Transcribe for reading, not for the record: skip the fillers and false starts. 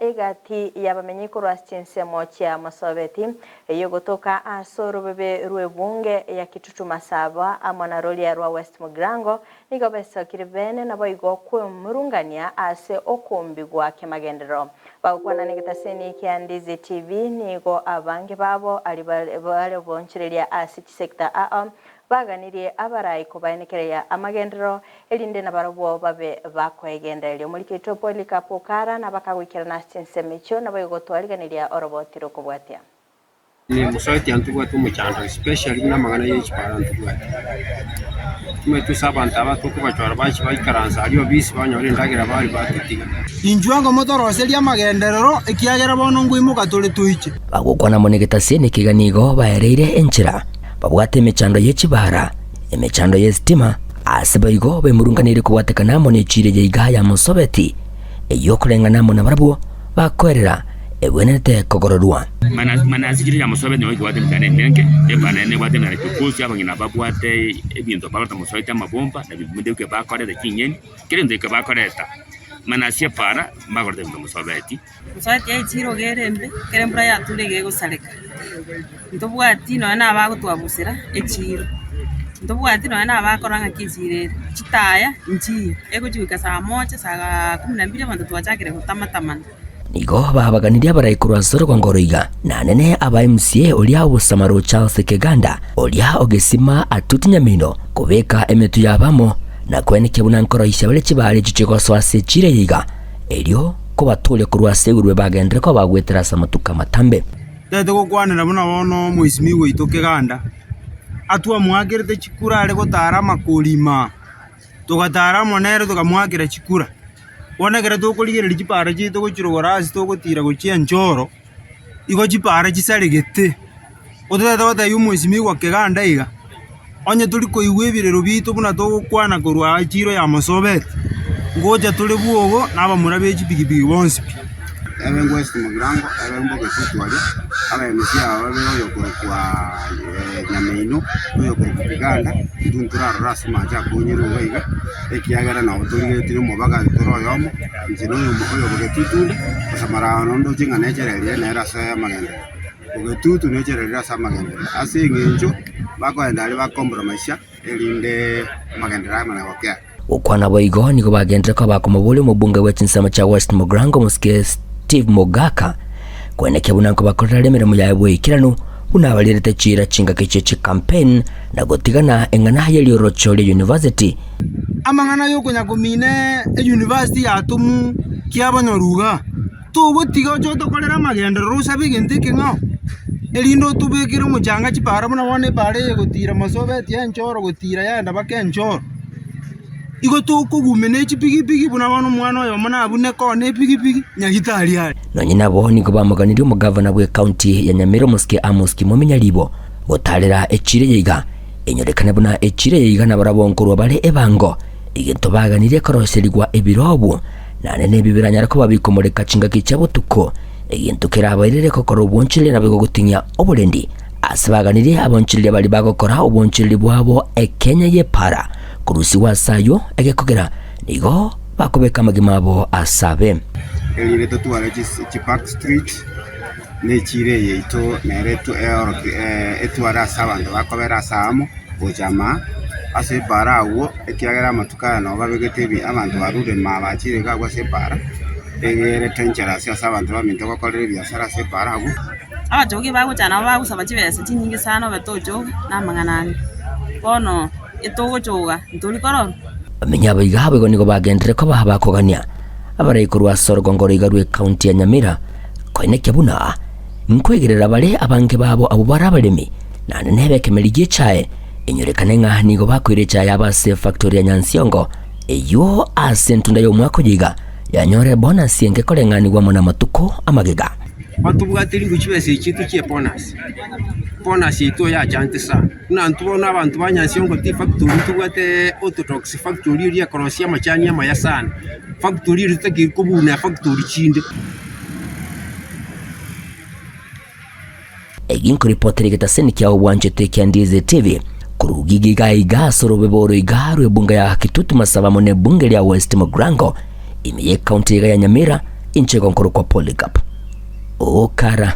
egati y'abamenyi korwa ase chinsemo chia Mosobeti, eyio egotoka ase orobebe rw'ebunge ya Kitutu Masaba amo na roria rwa West Mugirango, nigo besokire bene naboigo kwemurungania ase okombigwa kemagenderero. Bagokwana negetaseni kia Ndizi TV, nigo abange babo aria bare bonchereria ase chisekta ao Baganirie abarai kobaenekereria amagenderero, erinde nabarabwo babe bakoegendereria. Omoriki oito Polycarp Okara nabakagoikerana ase chinsemo echio, naboigo gotwariganiria oroboti rw'okobwatia. Mosoeti ntobwate omochando especially buna amang'ana ye chipara ntobwate. Omanyete ase abanto aba tokobachora bachia baikaransa aria obisi banyora endagera baria batotiga. Inchuo ango motoroserie amagenderero, ekiagera bono nkoimoka tore toiche. Bagokwana amo negetaseni ekiga nigo baereire enchera. Babwate emechando ye chibara, emechando y'esitima, ase boigo bemurunganeire kobwatekana amo nechiira eye iga ya Mosobeti, eyio okoreng'ana amo nabarabwo bakoerera egwenerete kogororwa. Mana ase chiira chia Mosobeti nigo ekebwate emechando emenge, ebara naende nebwate emechando chikosi, abang'ina babwate ebinto bagorete Mosobeti amabomba, na ebinto binde bike bakoreta chinyeni, kera egento eke bakoreta, mana ase ebara mbagorete ebinto Mosobeti. Mosobeti aye chirogo ere embe, ekero embura yature iga egosareka. Ntobwati nonya na abagotwabusera echiiro, ntobwati nonya na abakorora ng'aki echiiro ere, chitaya nchiyo, egochi goika saa moja, saa kumi na mbili abanto twachakire gotamatamana. Nigo babaganirie abarai korwa ase orogongo oro iga, na nene aba MCA oria o Bosamaro Charles Keganda, oria o Gesima Atuti Nyamino, kobeka emetwe y'abamo na koenekia buna nkoroisia bare chibare echio chigosoa ase echiiro eye iga, erio kobatooria korwa ase igurube bagenderere koba bagwetera ase amatuko amatambe. Tete gokwanera buna bono omoisimigwa oito keganda, atwamoakerete chikura are gotara amakorima, togatara amo nere tokamoakera chikura. Bono ekero tokorigereria chipara chiaito gochirogora ase togotira gochia enchoro, igo chipara chisaregete, ototete gotebia omoisimigwa keganda iga, onye tori koigwa ebirero biaito buna togokwana korwa aa echiro ya Mosobeti, ngocha tore bwogo na abamura be chipigipigi bonsi pi. Ebe West Mugirango, ebe Mbogetutu aria, abaemisi aba babere oyokorokwa Nyameino, na oyokorokwa Kiganda, intwe ntorarore ase amache akonyerwe iga iga, ekiagera nabo torigeretie omobaga tore oyomo, inche na oyo Bogetutu onde, gose mara nondoche ng'a nechererire nere ase amagenderero. Bogetutu nechererire ase amagenderero, ase eng'encho bakoenda aria bakompromisha erinde amagenderero amanye gokea. Gokwana boigo nigo bagenderire koba bakomoboria omobunge bwe chinsemo chia West Mugirango omosike Steve Mogaka koenekia buna nkobakorera are emeremo yaye bweikeranu buna abarierete chiira chingaki chie chicampaign na gotigana eng'ana y'eriorocho ria university. Amang'ana y'okonya komina euniversity yatomwa kiabanyaruga. Togotiga oche otokorere amagenderero osabe egento ekeng'ao, erinde otobekere omochanga chipara buna bono epara eye egotira mosobeti enchoro gotira yaenda mpaka enchoro. Igo tokogumia ne chipigipigi buna bono omwana oyomo nabune kona epigipigi nyagitari are. Nonye nabo nigo bamoganirie omogavana bw'ecounty ya Nyamira omosike Amos Kimomi Nyaribo gotarera echiro eye iga enyorekane buna echiro eye iga nabarabwo nkorwa bare ebango egento baganirie koroserigwa ebirobu Naende nebi biranyare koba bikomoreka chingaki chia botuko, egento kerabairere gokora obonchoreria naboigo gotinyia oborendi. Ase baganirie abonchoreria baria bagokora obonchoreria bwabo ekenya y'epaara, korusigwa ase ayio egekogera nigo bakobeka amagima abo ase abe. Erinde totware chipark street, na echiro eye yaito nere etware ase abanto bakobera ase aamo. gocha maa ase epaara agwo, ekiagera amatuko aya nabo babegete ebi abanto barure maa bachire iga agwo ase epaara, egerete enchera ase ase abanto baminto gokorera ebiasara ase epaara agwo. Abachogi bagocha nabo bagosaba chibesa chinyinge sana obe tochoga na amang'ana ande. Bono etogochoga ntori korora. Bamenyi aba iga boigo nigo bagenderere koba bakogania abarai korwa ase orogongo roiga rw'ecounty ya Nyamira koenekia buna nkoegerera bare abange babo abwo bare abaremi Naende nebe ekemeri gi'echae, enyorekane ng'a nigo bakoira echae yabo ase efactori ya Nyansiongo, eyio ase entunda y'omwaka oyo iga yanyora ebonus enke koreng'anigwa amo namatuko amagega. Batobwate ringo chibesa echi chiaito chie bonus, bonus yaito yachante sana. Buna intwe bono abanto ba Nyansiongo tea factory ntobwate orthodox factory eria ekorosia amachani amaya sana, factory eria totakeire kobuna factory chinde. Egi nkoripotera egetaseni kiao bwanchete ekia Ndizi TV korwa Gigi iga iga ase orobebe oro iga rw'ebunge ya Kitutu Masaba amo nebunge ria West Mugirango ime y'ecounty iga ya Nyamira. Inche igo nkorokwa Polycarp Okara.